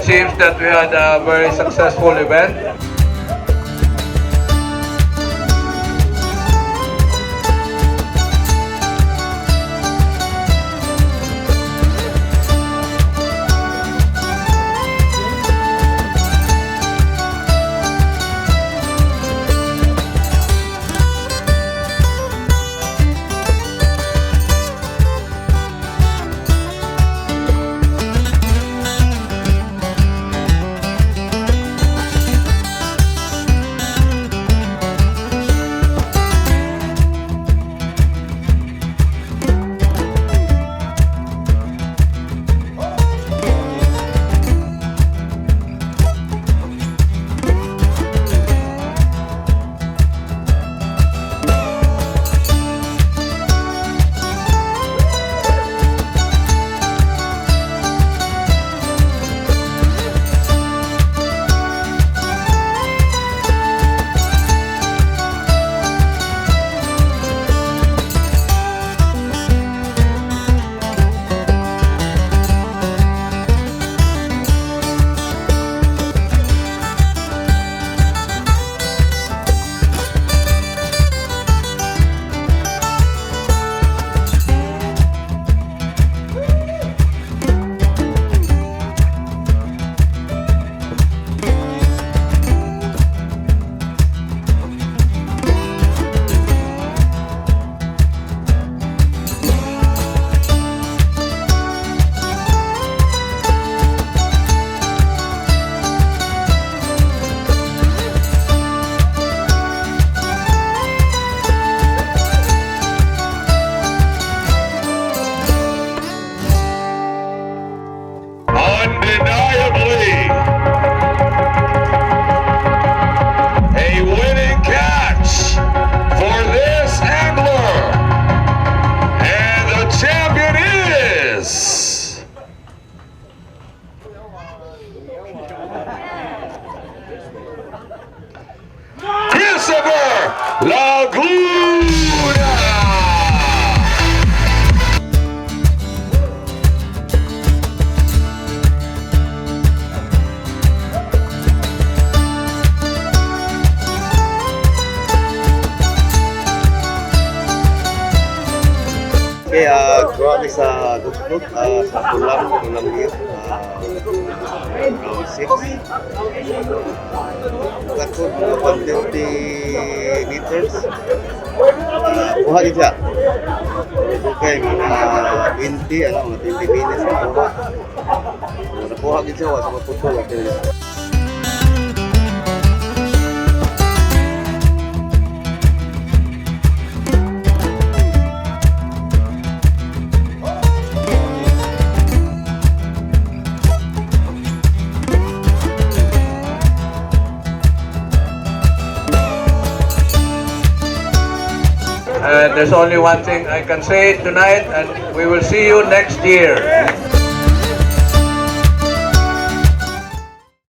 Seems that we had a very successful event. Undeniably a winning catch for this angler. And the champion is Christopher Laguna. Okay, gawa mi sa Dugtog, sa Tulang Hill, round 6. Kato, mga 150 meters. Kuha din siya. Okay, mga 20, ano, mga 20 minutes na kuha. Nakuha din siya, wala sa maputol. Okay. And there's only one thing I can say tonight, and we will see you next year.